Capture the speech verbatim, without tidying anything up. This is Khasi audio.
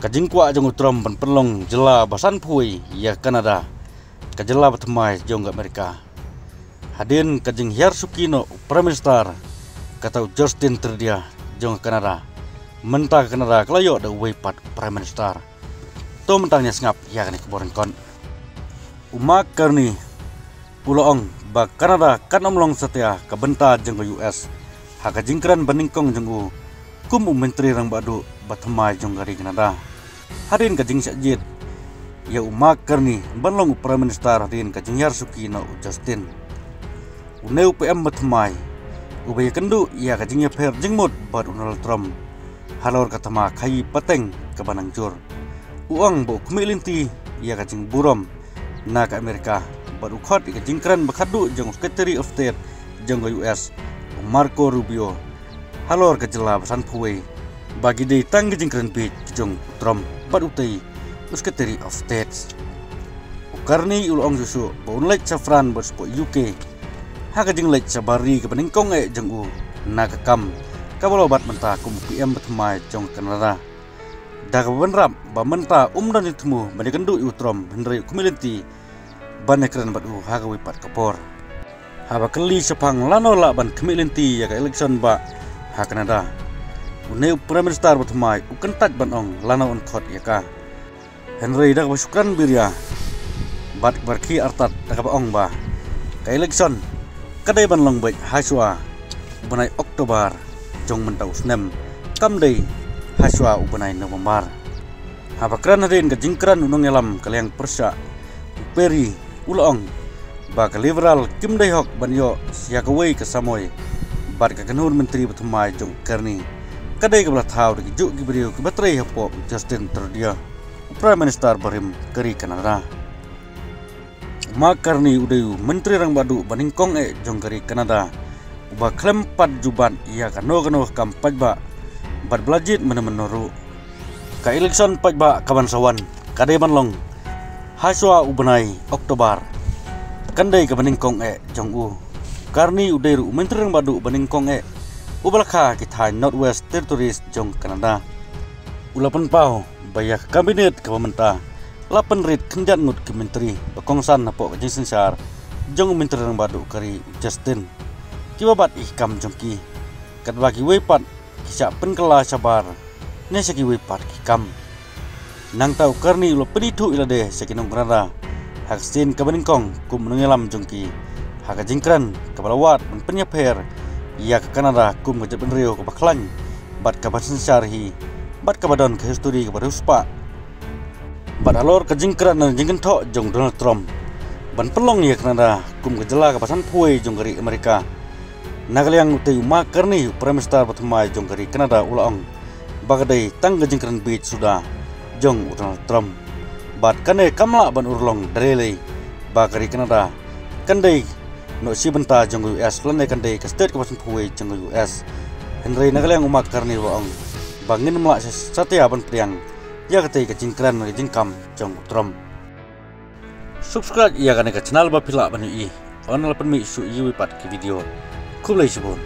Ka jingkwah jong u Trump ban pynlong jylla ba sanphew wei ïa Canada, ka jylla ba thymmai jong ka Amerika, hadien ka jinghiar suki noh u Prime Minister, kata u Justin Trudeau jong ka Canada. Mynta ka Canada ka la ïoh da uwei pat u Prime Minister. To mynta ngin ïa sngap ïa kane ka khubor ryngkot. U Mark Carney u la ong ba Canada kan ym long satia ka bynta jong ka U S ha ka jingkren banyngkong jong u kum u Myntri Rangbah Duh ba thymmai jong ka ri Canada. Hadien ka jingshah jied ïa u Mark Carney ban long u Prime Minister hadien ka jinghiar suki na u Justin, une u P M ba thymmai uba ïakynduh ïa ka jingïapher jingmut bad u Donald Trump halor ka thma khaïi pateng kaba nang jur, u ong ba u khmih lynti ïa ka jingburom na ka Amerika bad u khot ïa ka jingkren ba khatduh jong u Secretary of State jong ka U S, u Marco Rubio, halor ka jylla ba sanphew wei ba ki dei tang ka jingkren bieit jong u Trump bad utei u Secretary of State. U Carney u la ong shuh shuh ba un leit sha France bad shapoh U K ha ka jingleit shabar ri kaba nyngkong eh jong u na ka kam kaba la bat mynta kum u P M ba thymmai jong ka Canada, da kaba bynrap ba mynta um don jingthmu ban ïakynduh ïa u Trump, hynrei u khmih lynti ban ïakren bad u ha kawei pat ka por. Haba kylli shaphang lano lah ban khmih lynti ïa ka election ba ha Canada, une u Prime Minister ba thymmai u kyntait ban ong lano un khot ïa ka, hynrei da kaba shu kren biria bad kaba rkhie artat da kaba ong ba ka election ka dei ban long beit ha shuwa u bnai October jong mynta u snem, kam dei ha shuwa u bnai November. Haba kren hadien ka jingkren u nongïalam ka liang pyrshah u Perry u la ong ba ka Liberal kim dei hok ban ïoh ïa kawei ka samoi bad ka kynhun myntri ba thymmai jong u Carney ka dei kaba la thaw da ki juh ki briew kiba trei hapoh u Justin Trudeau, u Prime Minister barim ka ri Canada. U Mark Carney u dei u Myntri Rangbah Duh banyngkong eh jong ka ri Canada uba khlem pat ju bat ïa kano kano ka kam paidbah bad ba la jied mynno mynno ruh. Ka election paidbah kaban sa wan ka dei ban long ha shuwa u bnai October, kan dei kaba nyngkong eh jong u. Carney u dei ruh u Myntri Rangbah Duh banyngkong eh uba la kha ki thaiñ Northwest Territories jong Canada. U la pynpaw ba ïa ka Cabinet kaba mynta la pynrit khyndiat ngut ki myntri ba kongsan hapoh ka jingsynshar jong u Myntri Rangbah Duh ka ri u Justin, kiba bat ïa ki kam jong ki, katba kiwei pat ki shah pynkylla shabar ne sha kiwei pat ki kam. Nangta u Carney u la pynithuh ïa lade sha ki nong Canada ha ka sien kaba nyngkong kum u nongïalam jong ki ha ka jingkren kaba la wad ban pynïapher ïa ka Canada kum ka jaitbynriew kaba khlaiñ bad kaba synshar hi bad kaba don ka histori kaba riewspah. Bad halor ka jingkren na jingkynthoh jong u Donald Trump ban pynlong ïa ka Canada kum ka jylla kaba sanphew wei jong ka ri Amerika, na ka liang utei u Mark Carney u Prime Minister ba thymmai jong ka ri Canada u la ong ba ka dei tang ka jingkren bieit suda jong u Donald Trump. Bad kane kam lah ban urlong da lei lei ba ka ri Canada kan dei noh shi bynta jong ka U S lane kan dei ka state kaba sanphew wei jong ka U S. Hynrei na ka liang u Mark Carney u la ong ba ngin ym lah sa- satia ban pdiang ïa katei ka jingkren ka jingkam jong u Trump. Subscribe ïa kane ka channel ba phi lah ban ïohi, yn la pynmih shuh ïa iwei pat ki video. Khublei shibun.